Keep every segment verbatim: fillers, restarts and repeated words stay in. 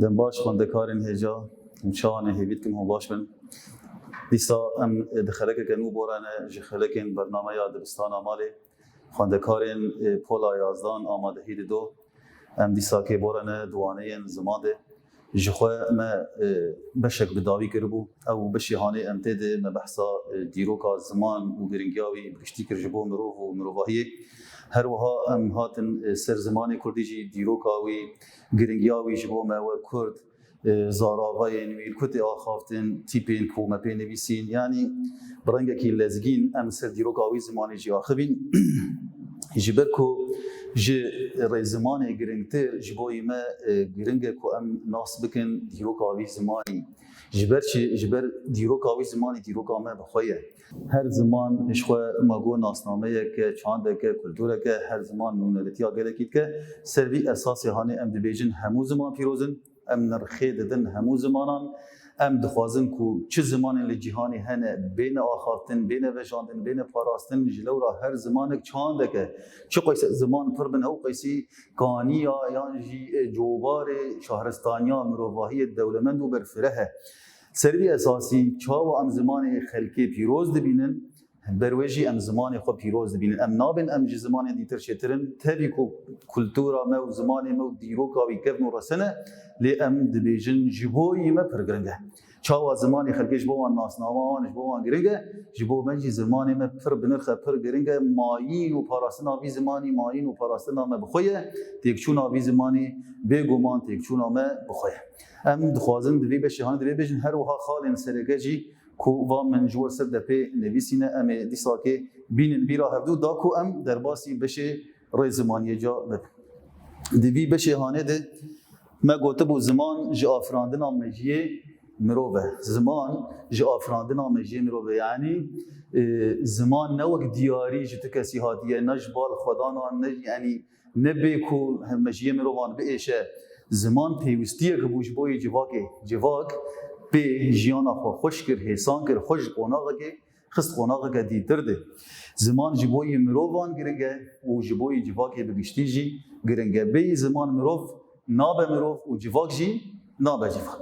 Dem baş xwendekarên hêja û çawanê hêvî dikim hûn baş bin. Dîsa em di xelekeke nû borane ji xelekên bernameya dibistana malê. Xwendekarên, e, pola yazdan amadehî dido. Em dîsa kê borane di waneyên ziman de. Ji xwe me, e, beşek bi dawî kiribû. Ew beşê hanê em tê de me behsa, e, dîroka ziman û giringiya wî bi giştî kir ji bo mirov û mirovahiyê. Her wiha em hatin, e, ser zimanê kurdî jî, dîroka wî, giringiya wî ji bo me we kurd, e, zaravayên wî, ku tê axaftin, tîpên ku me pê nivîsîn, yanî bi rengekî lezgîn em ser dîroka wî zimanê jî axivîn. Ji ber ku ji rêzimanê giringtir ji bo yî me, e, giring e ku em nas bikin dîroka wî zimanî. Ji ber çi? Ji ber dîroka wî zimanî dîroka me bi xwe ye. Her ziman ji xwe ma got nasnameyeke, çandeke, kultureke, her ziman nûneretiya gelekî dike. Ser vî esasê hanê em dibêjin hemû ziman pîroz in. Em nirxê didin hemû zimanan. Em dixwazin ku çi zimanên li cîhanê hene bêne axaftin, bêne vejandin, bêne parastin. Ji lewra her zimanek çandeke, çi qeyse ziman pir bin, ew qeysî kaniya yan jî, e, cobarê şahristaniya mirovahiyê dewlemend û berfireh e. Ser vî esasî çawa em zimanê xelkê pîroz dibînin, ber wê jî em zimanê xwe pîroz dibînin. Em nabên em ji zimanê dîtir çêtir in. Tevî ku kultura me û zimanê me û dîroka wî kevn û resin e, lê em dibêjin ji bo yî me pir giring e. Çawa zimanê xelkê ji bo wan nasnama wan, ji bo wan giring e, ji bo me jî zimanê me pir bi nirx e, pir giring e. Mayîn û parastina vî zimanî, mayîn û parastina me bi xwe ye. Têkçûna vî zimanî bêguman têkçûna me bi xwe ye. Em dixwazin di vî beşê hanê divê bêjin, her wiha xalên sereke jî ku va min ji wir ser depê nivîsîne, em ê dîsakê bînin bîra hevdû da ku em derbasî beşê rêzimaniyê ca bibin. Di vî beşê hanê de me gotibû, ziman ji afirandina mejiyê mirov e. Ziman ji afirandina mejiyê mirov e. Yanî, e, ziman ne wek diyarî ji tu kesî hatiye, ne ji bal xwedana, ne, yanî, ne bê ku mejiyê mirovan biêşe. Ziman pêwistiyek bû ji bo yê civakê. Civak pê jiyana xwe xweş kir, hêsan kir, xwe ji qonaxekê xist qonaxeke dîtir de. Ziman ji bo yê mirovan giring e û ji bo yê civakê bi giştî jî giring e. Bêyî ziman mirov nabe mirov û civak jî nabe civak.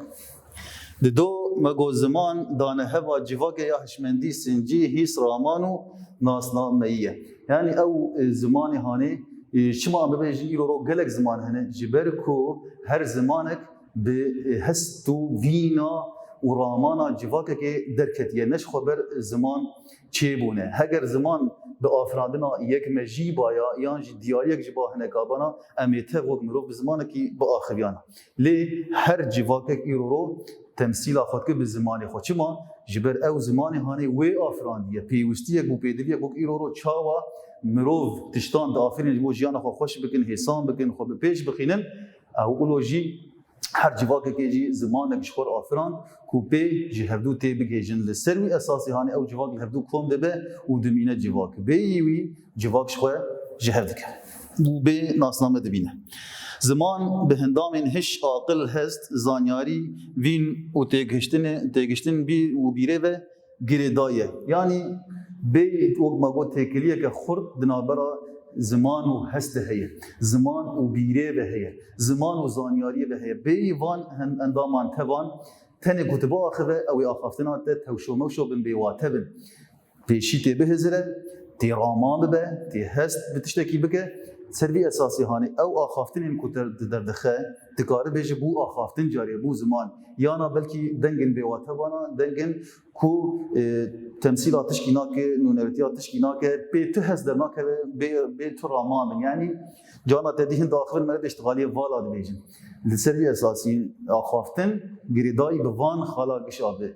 Dido me got, ziman daneheva civakê ya hişmendî, sincî, hîs, raman û nasnameyî ye. Yanî ew, e, zimanê hanê, e, çima em bibêjin îro ro gelek ziman hene? Ji ber ku her zimanek bi, e, hest û vîna û ramana civakekê derketiye. Ne ji xwe ber ziman çêbûne. Heger ziman bi afirandina yek mejî baya yan jî diyariyek ji ba hineka bana, em ê tev wek mirov bi zimanekî biaxiviyana. Lê her civakek îro ro temsîla xwe dike bi zimanê xwe. Çima? Ji ber ew zimanê hanê wê afirandiye. Pêwistiyek bû, pêdiviyek bû, îro ro çawa mirov tiştan diafirînin ji bo jiyana xwe xweş bikin, hêsan bikin, xwe bi pêş bixînin. Ew ulo jî her civakekê jî zimanek ji xwe re afirand ku pê ji hevdû tê bigihêjin. Li ser wî esasî hanê ew civak li hevdû kom dibe û dimîne civak. Bêyî wî civak ji xwe ji hev dikeve û bê nasname dibîne. Ziman bi hindamên hiş, aqil, hest, zanyarî, vîn û têgihiştinê, têgihiştin bîr û bîrê ve girêdayî ye. Yanî bêyî wek me got têkiliyeke xurt di navbera ziman û hest de heye. Ziman û bîrê ve heye. Ziman û zanyariyê ve heye. Bêyî van hen-, endaman tevan tenê ku tu biaxive, ew ê axaftina te tewşo mewşo bin, bêwate bin. Pêşî tê bihizire, tê raman bibe, tê hest bi tiştekî bike. Ser vî esasî hanê ew axaftinên ku te di derdixe, dikare bêje bû axaftin carê, bû ziman. Yana belkî dengin bêwate bana, dengin ku, e, temsîla tişkî nake, nûneretiya tişkî nake, bê tu hest dernakeve, bê, bê tu raman bin. Yanî cana te dî hin daxivin me ne pêştixaliyê vala dibêjin. Li ser vî esasî axaftin girêdayî bi van xala gişa bi.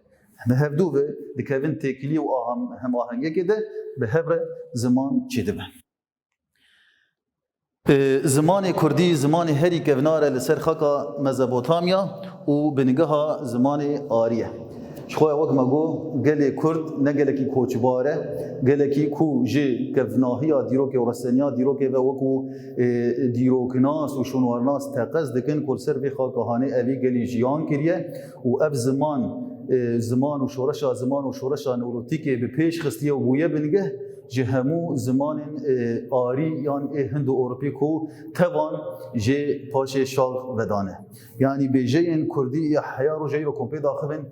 Bi hevdû ve dikevin têkilî û aham-, hemahengiyekê de bi hev re ziman çêdibe. Ee, zimanê kurdî zimanê herî kevnar e li ser xaka Mezopotamya û bingeha zimanê arî ye. Ji xwe wek me got, gelê kurd ne gelekî koçbar e, gelekî ku ji kevnahiya dîrokê û reseniya dîrokê ve wekû, e, dîroknas û şûnwarnas teqez dikin ku li ser vê xaka hanê evî gelî jiyan kiriye û ev ziman, e, ziman û şoreşa ziman û şoreşa newrotîkê bi pêş xistiye û bûye bingeh. ji hemû zimanên, e, arî yan ê Hindo-Ewropî ku tevan jê paşê şax vedane. Yanî bêjeyên kurdî ya heya roja îro ku pê daxivin,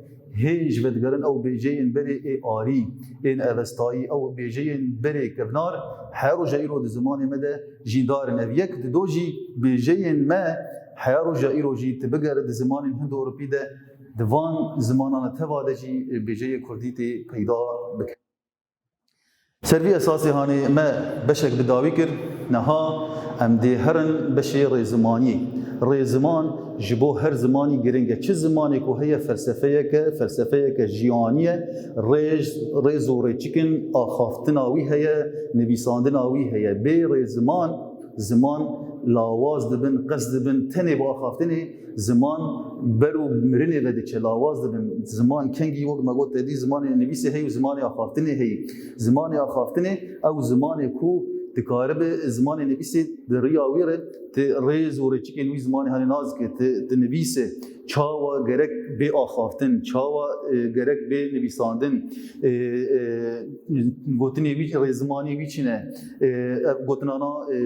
hê ji vedigerin ew bêjeyên berê ê arî, ên Evestayî, ew bêjeyên berê kevnar, heya roja îro di zimanê me de jîndar in. Ev yek, dido jî bêjeyên me heya roja îro jî tu bigere di zimanên Hindo-Ewropî de, di van zimanana teva de jî bêjeyê kurdî tê peyda bike. Ser vî esasê hanê me beşek bi dawî kir, niha em dê herin beşê rêzimaniyê. Rêziman ji bo her zimanî giring e. Çi zimanê ku heye felsefeyeke, felsefeyeke jiyanî ye, rêz, rêz û rêçikin axaftina wî heye, nivîsandina wî heye. Bê rêziman, ziman lawaz dibin, qes dibin, tenê bi axaftinê ziman ber û mirinê ve diçe, lawaz dibin. Ziman kengî, wek me got, tevî zimanê nivîsê heye û zimanê axaftinê heye. Zimanê axaftinê ew zimanê ku dikaribe zimanê nivîsê di riya wî re, ti rêz û rêçikên wî zimanê hanê nas dike, ti, ti nivîse çawa gerek bê axaftin, çawa, e, gerek bê nivîsandin, e, e, gotinê wî, rêzimanê wî çi ne, e, ev gotinana, e,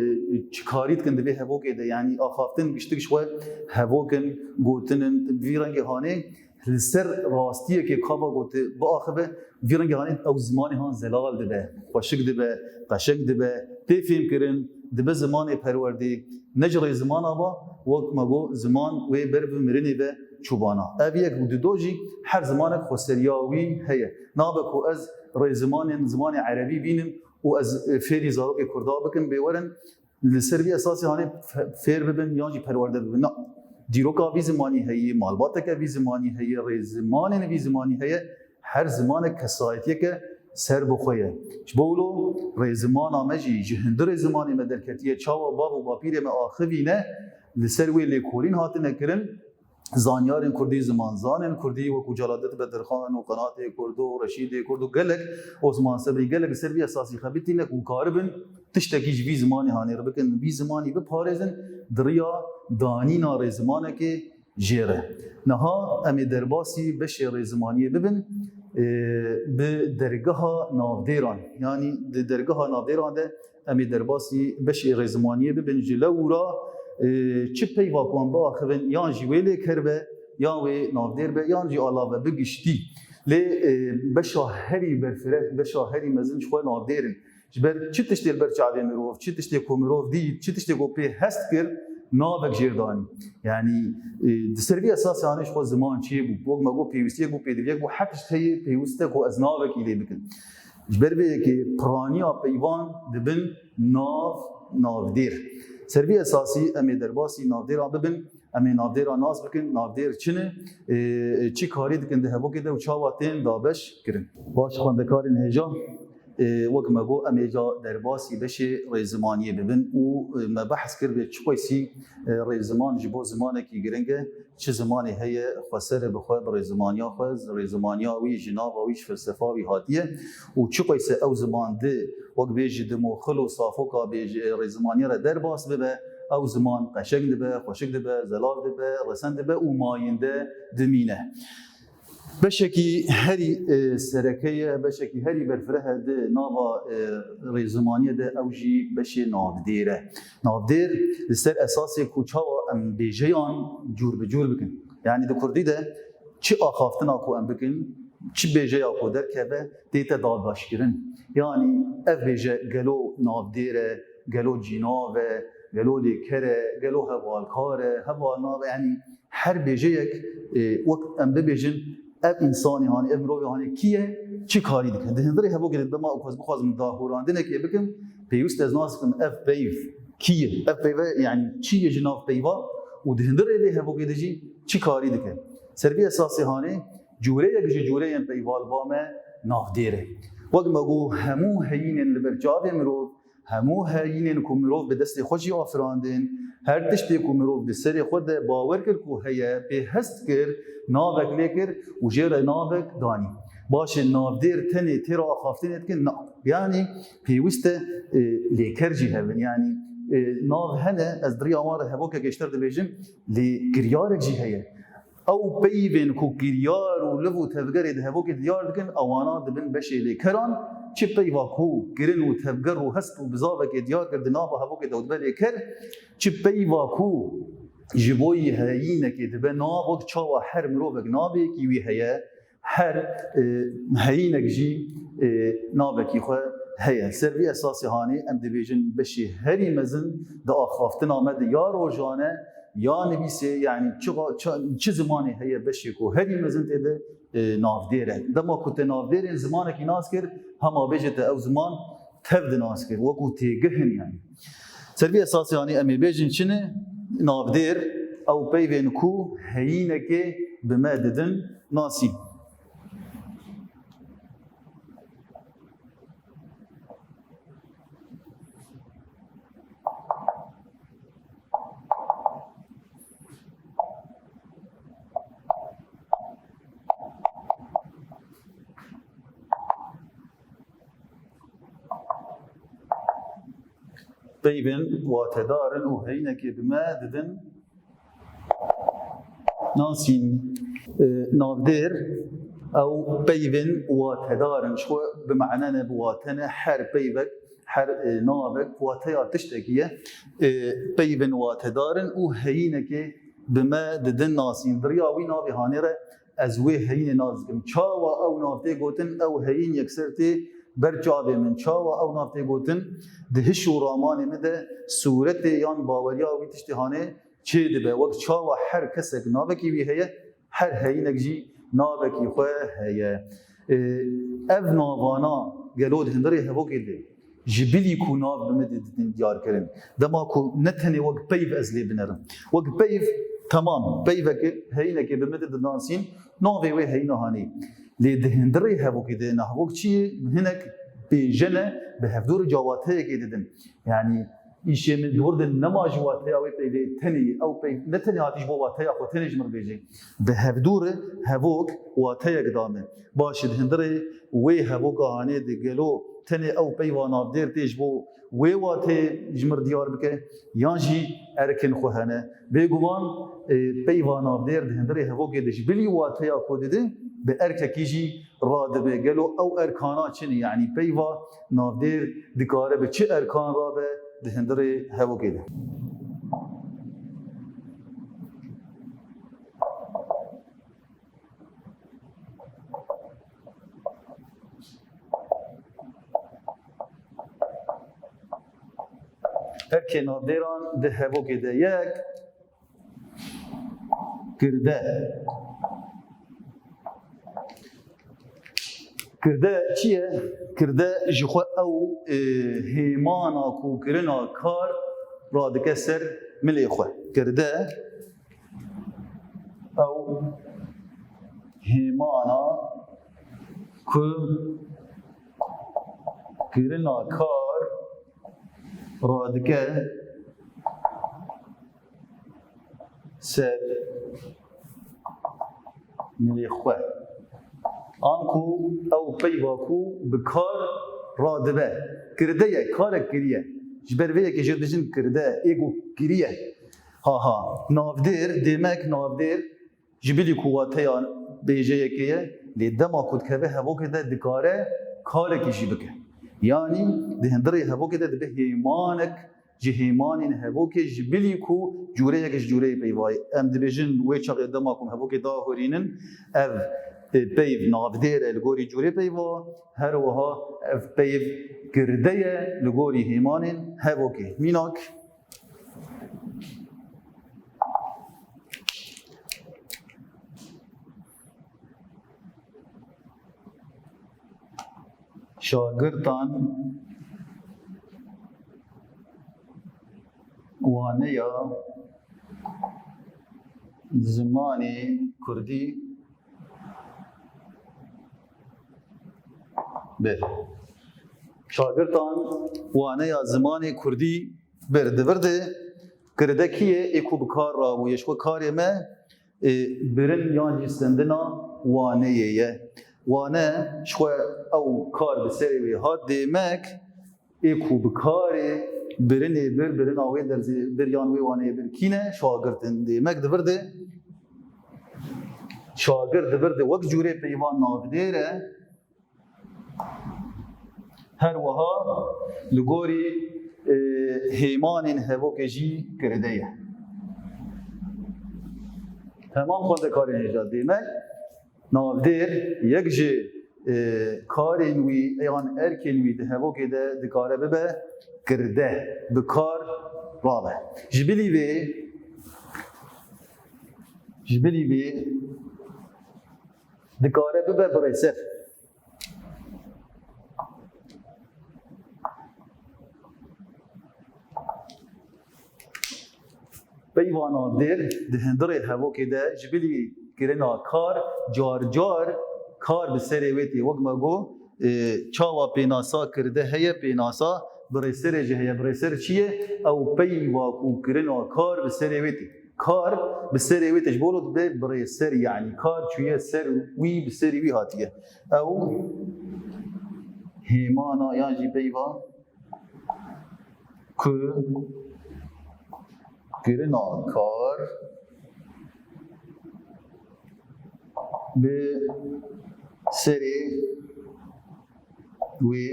çi karî dikin di vê hevokê de, yanî axaftin giştik ji xwe hevok in, gotin in, vî rengê hanê li ser rastiyekê ka va gote biaxive, vî rengê hanê ew zimanê han zelal dibe, xweşik dibe, qeşeng dibe, tê fêmkirin, dibe zimanê perwerdê, ne ji rêzimana va, wek me got, ziman wê ber bi mirinê ve çûbana. Ev yek û dido jî her zimanek xweseriya wî heye. Nabe ku ez rêzimanên zimanê erebî bînim û ez, e, fêrî zarokê kurda bikim, bê werin li ser vî esasê hanê fe-, fêr bibin yan jî perwerde bibin. Na, dîroka vî zimanî heye, malbateke vî zimanî heye, rêzimanên vî zimanî heye, her zimanek kesayetiyeke serbixwe ye. Ji bo wilo rêzimana me jî ji hundirê zimanê me derketiye, çawa bav û bapîrê me axivîne, li ser wê lêkolîn hatine kirin, zanyarên kurdî, zimanzanên kurdî wekû Celadet Bedirxan û Qenatê Kurd û Reşîdê Kurd û gelek Osman Sebrî, gelek li ser vî esasî xebitîne ku karibin tiştekî ji vî zimanê hanê re bikin, vî zimanî biparêzin di riya danîna rêzimanekê jê re. Niha em ê derbasî beşê rêzimaniyê bibin, e, bi dergeha navdêran. Yanî di dergeha navdêran de em ê derbasî beşê rêzimaniyê bibin. Ji lewra, e, çi peyva ku em biaxivin, yan jî wê lêker be, yan wê navdêr be, yan jî ala ve bi giştî. Lê, e, beşa herî berfireh, beşa herî mezin ji xwe navdêr in. Ji ber çi tiştê li ber çavê mirov, çi tiştê ku mirov dît, çi tiştê ku pê hest kir, navek jêr danî. Yanî, e, di ser vî esasê hanê ji xwe ziman çêbû. Wek me got, pêwîstiyek bû, pêdiviyek bû, her tişt heye pêwîst e ku ez navekî lê bikim. Ji ber vê yekê piraniya peyvan dibin nav, navdêr. Ser vî esasî em ê derbasî navdêran bibin, em ê navdêra nas bikin, navdêr çi ne, e, çi karî dikin di hevokê de û çawa tên dabeş kirin. Baş xwendekarên hêja, e, wek me got, em ê ca derbasî beşê rêzimaniyê bibin û, e, me behs kir bê çi qeysî, e, rêziman ji bo zimanekî giring e, çi zimanê heye xweser e bi xwe, bi rêzimaniya xwe, rêzimaniya wî, ji nava wî, ji felsefa wî hatiye û çi qeyse ew ziman di, wek bêjî di moxil û safoka bêj-, rêzimaniya re derbas bibe, ew ziman qeşeng dibe, xweşik dibe, zelal dibe, resen dibe û mayînde dimîne. Beşekî herî, e, sereke ye, beşekî herî berfireh e di nava, e, rêzimaniyê de, ew jî beşê navdêr e. Navdêr li ser esasê ku çawa em bêjeyan cûr bi cûr bikin. Yanî di kurdî de çi axaftina ku em bikin, çi bêjeya ku derkeve, tête dabeşkirin. Yanî ev bêje gelo navdêr e, gelo cînav e, gelo lêker e, gelo hevalkar e, hevalnav e, yanî her bêjeyek, e, wek em bibêjin, ev însanê hanê, ev mirovê hanê kî ye, çi karî dike? Di hundirê hevokê de dema ku ez bixwazim dahûrandinekê bikim, pêwîst e ez nas bikim ev peyv kî ye? Ev peyve, yanî çi ye ji nav peyva û di hundirê vê hevokê de jî çi karî dike? Ser vî esasê hanê cûreyek ji cûreyên peyva li ba me navdêr e. Wek me got, hemû heyînên li ber çavê mirov, hemû heyînên ku mirov bi destê xwe jî afirandin, her tiştê ku mirov di serê xwe de bawer kir ku heye, pê hest kir, navek lê kir û jê re navek danî. Baş e, navdêr tenê têra axaftinê dikin? Na. Yanî pêwîst e, e, lêker jî hebin. Yanî, e, nav hene, ez di riya wan re hevokek êştir dibêjim, lê kiryarek jî heye. Ew peyvên ku kiryar û liv û tevgerê di hevokê diyar dikin, ewana dibin beşê lêkeran, Çi peyva ku kirin û tevger û hest û bizavekê diyar kir di nava hevokê de û dibe lêker, çi peyva ku ji bo yî heyînekê dibe nav, wek çawa her mirovek navekî wî heye, her, e, heyînek jî, e, navekî xwe heye. Ser vî esasê hanê em dibêjin beşê herî mezin di axaftina me de ya rojane, ya nivîsê, yanî çi, çi, çi zimanê heye beşê ku herî mezin tê de, e, navdêr e. Dema ku te navdêrên zimanekî nas kir, hema bêje te ew ziman tev di nas kir. Wekû têgih in yanî. Ser vî esasê hanî em ê bêjin çi ne? Navdêr, ew peyvên ku heyînekê bi me didin nasîn. Peyvên watedar in û heyînekê bi me didin nasîn. E, navdêr ew peyvên watedar in. Ji xwe bi mane ne, bi wate ne. Her peyvek, her, e, navek wateya tiştekî ye. E, peyvên watedar in û heyînekê bi me didin nasîn. Di riya wî navê hanê re ez wê heyînê nas dikim. Çawa ew nav tê gotin, ew heyîn yekser tê ber çavê min. Çawa ew nav tê gotin, di hiş û ramanê min de sûretê yan baweriya wî tiştê hanê çê dibe. Wek çawa her kesek navekî wî heye, her heyînek jî navekî xwe heye. Ê, ev navana gelo di hundirê hevokê de ji bilî ku nav bi me didin diyar kirin. Dema ku ne tenê wek peyv ez lê binerim. Wek peyv, temam, peyveke heyîneke bi me didin nasîn, navê wê heyîna hanê. Lê di hundirê hevokê de navok çi ye? Hinek bêjene bi hevdûr cawateyekê didin. Yanî îşê min di wir de nema ji wateya wê peyvê tenê ye. Ew peyv ne tenê hatî ji bo wateya xwe tenê ji min re bêje. Bi hevdû re hevok wateyek da me. Baş e, di hundirê wê hevoka hanê de gelo tenê ew peyva navdêr tê ji bo wê wateyê ji min re diyar bike, yan jî erkên xwe hene? Bêguman, e, peyva navdêr di hundirê hevokê de ji bilî wateya ku dide, bi erkekî jî radibe. Gelo ew erkana çi ne? Yanî peyva navdêr dikare bi çi erkan rabe di hundirê hevokê de? Erkê navdêran di hevokê de yek, kirde. Kirde çi ye? Kirde ji xwe ew, e, hêmana ku kirina kar radike ser milê xwe. Kirde ew hêmana ku kirina kar radike ser milê xwe. Anku ew peyva ku bi kar radibe. Kirde ye, karek kiriye. Ji ber vê yekê jê dibêjin kirde, ê ku kiriye. Ha ha. Navdêr, demek navdêr ji bilî ku wateya bêjeyekê ye, lê dema ku dikeve hevokê de dikare karekî jî bike. Yanî di hundirê hevokê de dibe hêmanek ji hêmanên hevokê ji bilî ku cûreyek ji cûreyê peyva ye. Em dibêjin wê çaxê dema ku em hevokê dahurînin, ev, e, peyv navdêr e li gorî cûrê peyva, her wiha ev peyv girde ye li gorî hêmanên hevokê. Mînak, şagirtan waneya zimanê kurdî bir. Şagirtan waneya zimanê kurdî bir. Di vir de girde kî ye? Ê ku bi kar rabûye. Ji xwe karê me, e, birin yan jî stendina waneyê ye. Wane ji xwe ew kar bi serê wê hat, demek ê ku bi karê birinê bir, birina wê derzê bir yan wê waneyê bir kî ne? Şagirt in. Demek di vir de şagird di vir de wek cûrê peyvan navdêr e. Her wiha li gorî, e, hêmanên hevokê jî kiride ye. Temam xwendekarên hêja dême. Navdêr yek ji, e, karên wî yan erkên wî di hevokê de dikare bibe kirde, bi kar rabe. Ji bilî vê, ji bilî vê dikare bibe birêser. Peyva navdêr di hundirê hevokê de ji bilî kirina kar, car car kar bi serê wê tê. Wek me got, e, çawa pênasa kirde heye, pênasa birêserê jî heye. Birêser çi ye? Ew peyva ku kirina kar bi serê wê tê. Kar bi serê wê tê. Ji bo dibe birêser, yanî kar çûye ser wî, bi serê wî hatiye. Ew hêmana yan jî peyva ku kirina kar bi serê wê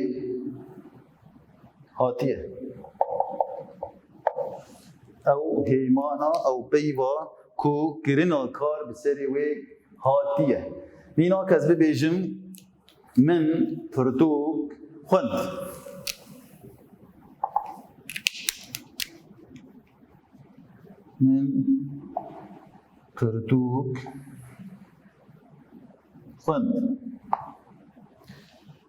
hatiye. Ew hêmana, ew peyva ku kirina kar bi serê wê hatiye. Nîna kes bibêjim, Min pirtûk xwend. Min pirtûk xwend.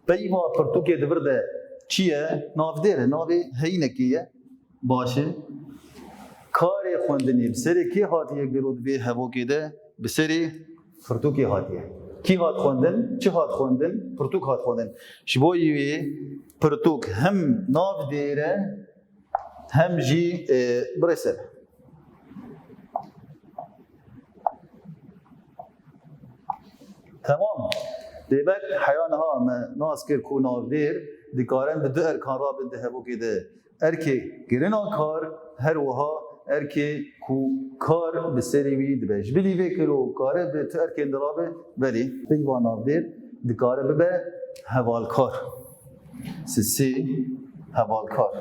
Peyva pirtûkê di vir de çi ye? Navdêr e, navê heyînekê ye. Baş e. Karê xwendinê bi serê kê hatiye gelo di vê hevokê de? Bi serê pirtûkê hatiye. Kî hat xwendin? Çi hat xwendin? Pirtûk hat xwendin. Ji bo wê pirtûk hem navdêr e, hem jî, e, birêser e. Temam. Demek heya niha me nas kir ku navdêr dikarin bi du erkan rabin di hevokê de. Erkê kirina kar, her wiha erkê ku kar bi serê wî dibe. Ji bilî vê kiro kare bi tu erkên dirabe, belê peyva navdêr dikare bibe hevalkar. Sisê hevalkar.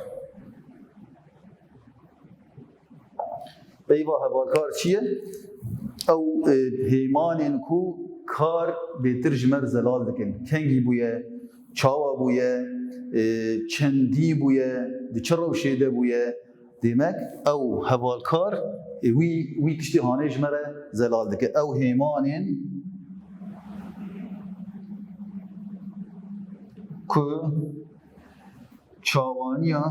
Peyva hevalkar çi ye? Ew, e, hêmanên ku kar bêtir ji me re zelal dikin. Kengî bûye, çawa bûye, e, çendî bûye, di çi rewşê de bûye. Demek ew hevalkar, e, wî, wî tiştê hanê ji me re zelal dike. Ew hêmanên ku çawaniya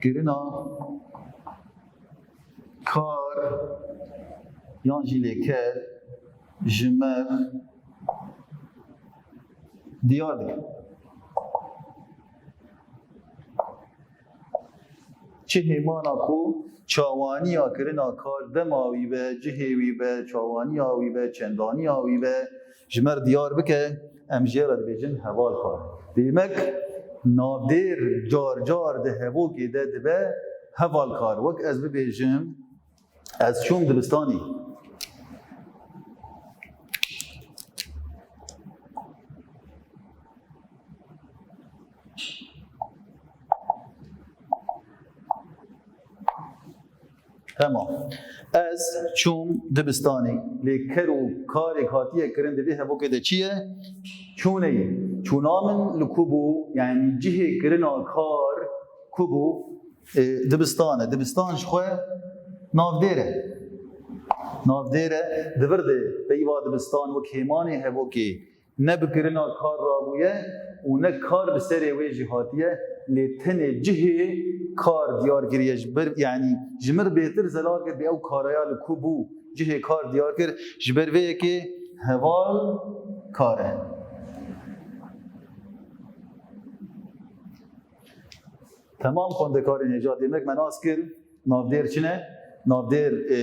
kirina kar yan jî lêker ji me diyar dike. Çi hêmana ku çawaniya kirina kar dema wî be, cihê wî be, çawaniya wî be, çendaniya wî be, ji me re diyar bike, em jê re dibêjin hevalkar. Demek navdêr car car di hevokê de dibe hevalkar. Wek ez bibêjim, ez çûm dibistanê. Hema. Ez çûm dibistanê. Lê ker û karê hatiye kirin di vê hevokê de çi ye? Çûnê ye. Çûna min li ku bû? Yanî cihê kirina kar ku bû? E, dibistan e. Dibistan ji xwe navdêr e. Navdêr e. Di vir de peyva dibistan wek hêmanê hevokê ne bi kirina kar rabûye û ne kar bi serê wê jî hatiye, lê tenê cihê kar diyar kiriye. Ji ber, yanî ji mir bêtir zelal kir, bê ew karaya li ku bû, cihê kar diyar kir, ji ber vê yekê heval kar e. Temam xwendekarên hêja, demek me nas kir. Navdêr çi ne? Navdêr, e,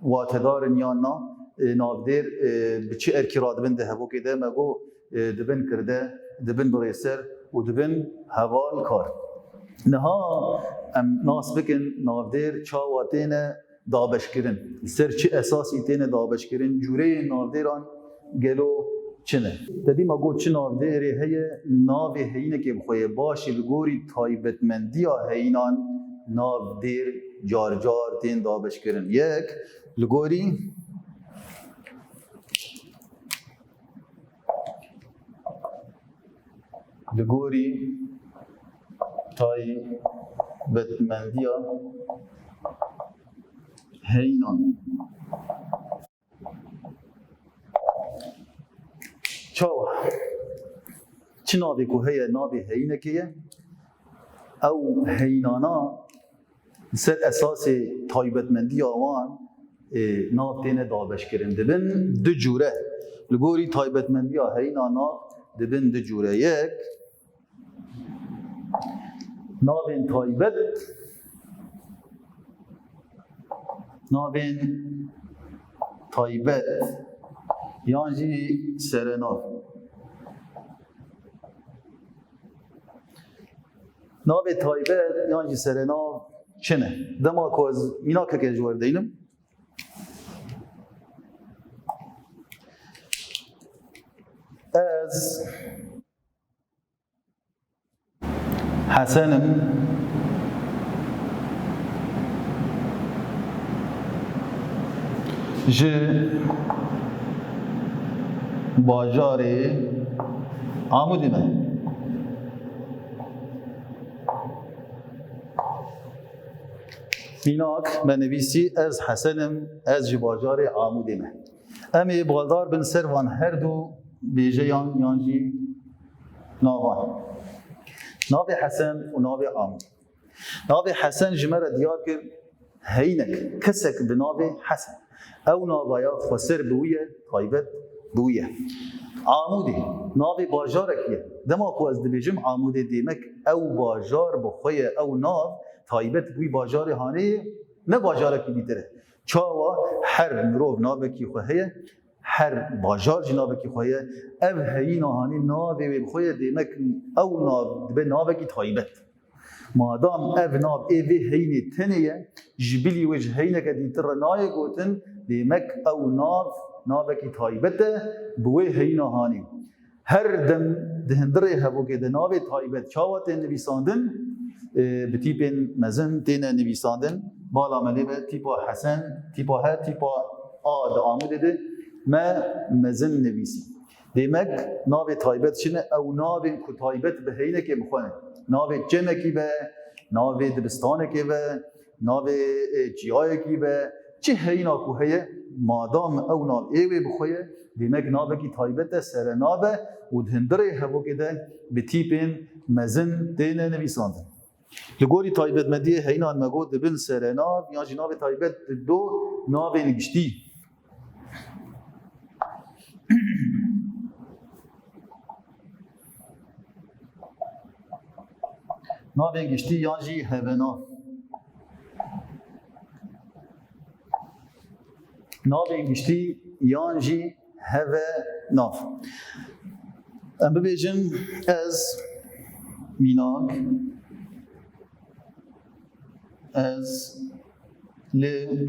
watedar in yan na? E, navdêr, e, bi çi erkî radibin di hevokê de? Me got, e, dibin kirde, dibin birêser û dibin hevalkar. Niha em nas bikin navdêr çawa têne dabeşkirin, li ser çi esasî têne dabeşkirin, cûreyên navdêran gelo çi ne? Te dî me got çi navdêrê heye, navê heyînekê bi xwe ye. Baş e, li gorî taybetmendiya heyînan navdêr car car tên dabeşkirin. Yek, li gorî, li gorî taybetmendiya heyînan. Çawa? Çi navê ku heye, navê heyînekê ye. Ew heyînana li ser esasê taybetmendiya wan, e, nav têne dabeşkirin. Dibin du cûre. Li gorî taybetmendiya heyîna nav dibin du cûre. Yek, navên taybet, navên taybet yan jî serenav. Navê taybet yan jî serenav çi ne? Dema ku ez mînakeke ji we deynim, ez Hesen im, ji bajarê Amûdê me. Mînak me nivîsî, ez Hesen im, ez ji bajarê Amûdê me. Em ê baldar bin ser van her du bêjeyan yan jî navan. Navê Hesen û navê Amûd. Navê Hesen ji me re diyar kir heyînek, kesek bi navê Hesen. Ew navaya xweser bi wî ye, taybet bi wî ye. Amûdê, navê bajarekî ye. Dema ku ez dibêjim Amûdê, dêmek ew bajar bi xwe ye, ew nav taybet bi wî bajarê hanê ye, ne bajarekî dîtir e. Çawa? Her mirov navekî xwe heye, her bajar jî navekî xwe ye. Ev heyîna hanê navê wê bi xwe ye, dêmek ew nav dibe navekî taybet. Madam ev nav ê vê heyînê tenê ye, ji bilî wê ji heyîneke dîtir re nayê gotin, dêmek ew nav navekî taybet e, bi wê heyîna hanê. Her dem di hundirê hevokê de navê taybet çawa tên nivîsandin? E, bi tîpên mezin têne nivîsandin. Bala me lê be, tîpa Hesen, tîpa he, tîpa A di Amûdê de me mezin nivîsî. Dêmek navê taybet çi ne? Ew navên ku taybet bi heyînekê bi xwe ne. Navê çemekî be, navê dibistanekê be, navê, e, çiyayekî be, çi heyîna ku heye, madam ew nav ê wê bi xwe ye, dêmek navekî taybet e, serenav e û di hundirê hevokê de bi tîpên mezin têne nivîsandin. Li gorî taybetmendiyê heyînan me got dibin serenav yan jî navê taybet dido navên giştî. Navên giştî yan jî hevenav. Navên giştî yan jî hevenav. Em bibêjin ez mînak, ez li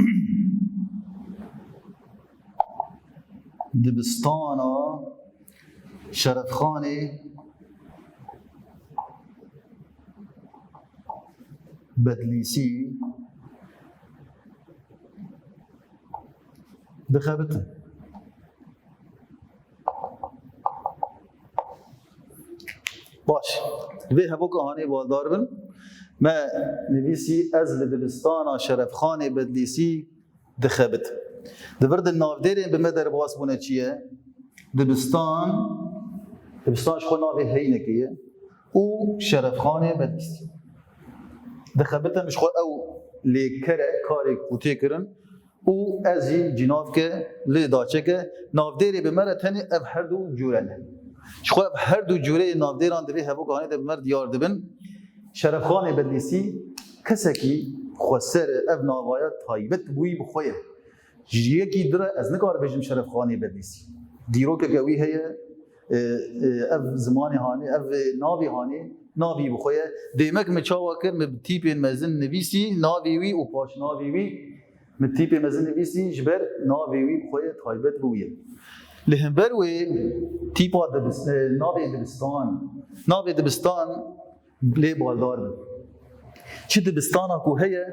dibistana Şerefxanê Bedlîsî dixebitin. Baş. Vê hevoka hanê baldar bin. Me nivîsî ez li dibistana Şerefxanê Bedlîsî dixebit. Di vir de navdêrên bi me derbas bûne çi ye? Dibistan, dibistan ji xwe navê heyînekê ye û Şerefxanê Bedlîsî. Dixebitin ji xwe ew lêker e, karê ku tê kirin û ez jî cînavke lê daçeke navdêrê bi me re tenê ev her du cûre ne. Ji xwe ev her du cûreyê navdêran di vê hevokanê de bi me re diyar dibin. Şerefxanê Bedlîsî kesekî xweser e, ev navaya taybet bi wî bi xwe ye. Ji yekî din re ez nikarim bêjim Şerefxanê Bedlîsî. Dîrokeke wî heye, e, e, ev zimanê hanê, ev navê hanê, navî bi xwe ye. Dêmek min çawa kir, min bi tîpên mezin nivîsî navê wî û paşnavê wî, min tîpê mezin nivîsî ji ber navê wî bi xwe ye, taybet bi wî ye. Li hember wê tîpa dibis-, e, navê dibistan, navê dibistan lê baldar bin. Çi dibistana ku heye,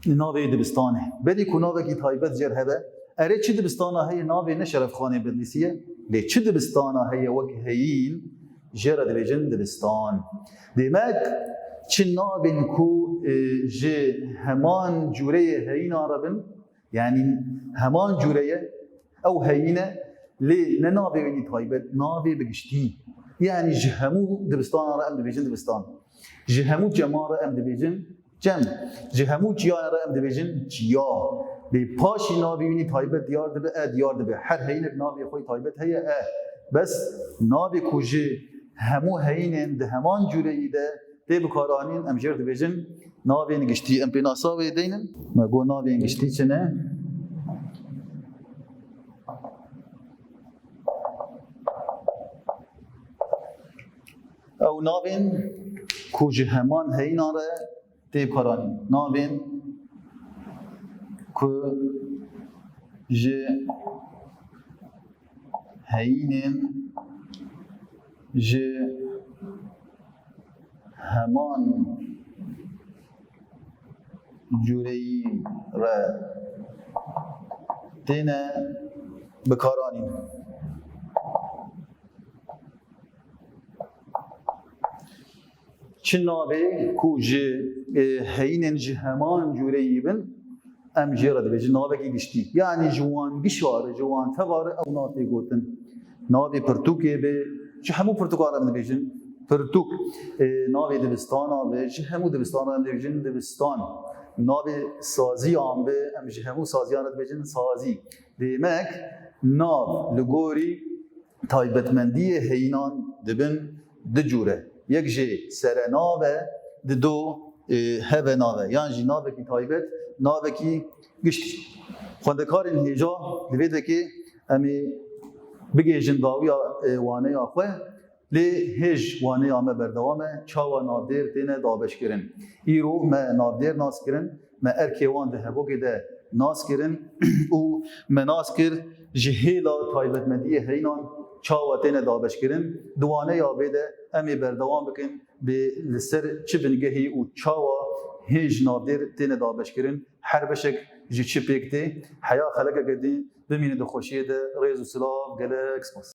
navê dibistan e. Berî ku navekî taybet jêr hebe, erê çi dibistana heye navê ne Şerefxanê Bedlîsî ye, lê çi dibistana heye wek heyîn, jê re dibêjin dibistan. Demek çi navên ku, e, ji heman cûreyê heyînan re bin, yanî heman cûre ye, ew heyîn e, lê ne navê wî taybet, navê bi giştî. Yanî ji hemû dibistanan re em dibêjin dibistan. Ji hemû çeman re em dibêjin çem. Ji hemû çiyayan re em dibêjin çiya. Lê paşî navê wî taybet diyar dibe, e diyar dibe. Her heyînek navê xwe taybet heye, e. Bes navê ku ji hemû heyînên di heman cûreyî de tê bikaranîn, em jêr dibêjin navên giştî. Em pênasa wê deynin. Me got navên giştî çi ne? Ew navên ku ji heman heyînan re tê bikaranîn. Navên ku ji heyînên ji heman cûreyî re têne bikaranîn. Çi navê ku ji, e, heyînên ji heman cûreyî bin, em jê re dibêjin navekî giştî. Yanî ji wan gişa re, ji wan teva re ew nav tê gotin. Navê pirtûkê be, ji hemû pirtûkan re em dibêjin pirtûk. E, navê dibistana be, ji hemû dibistanan re em dibêjin dibistan. Navê saziyan be, em ji hemû saziyan re dibêjin sazî. Demek nav li gorî taybetmendiyê heyînan dibin du cûre. Yek jê serenav e, dido, e, hevenav e. Yan jî navekî taybet, navekî giştî. Xwendekarên hêja, li vê dekê em ê bigihêjin dawiya, e, waneya xwe. Lê hêj waneya me berdewam e. Çawa navdêr têne dabeşkirin? Îro me navdêr nas kirin. Me erkê wan di hevokê de nas kirin û me nas kir ji hêla taybetmendiyê heyînan çawa têne dabeşkirin. Di waneya vê de em ê berdewam bikin bi li ser çi bingehî û çawa hêj navdêr têne dabeşkirin, her beşek ji çi pêk tê. Heya xelekeke din bimînin di xweşiyê de, rêz û silav, gelek spas.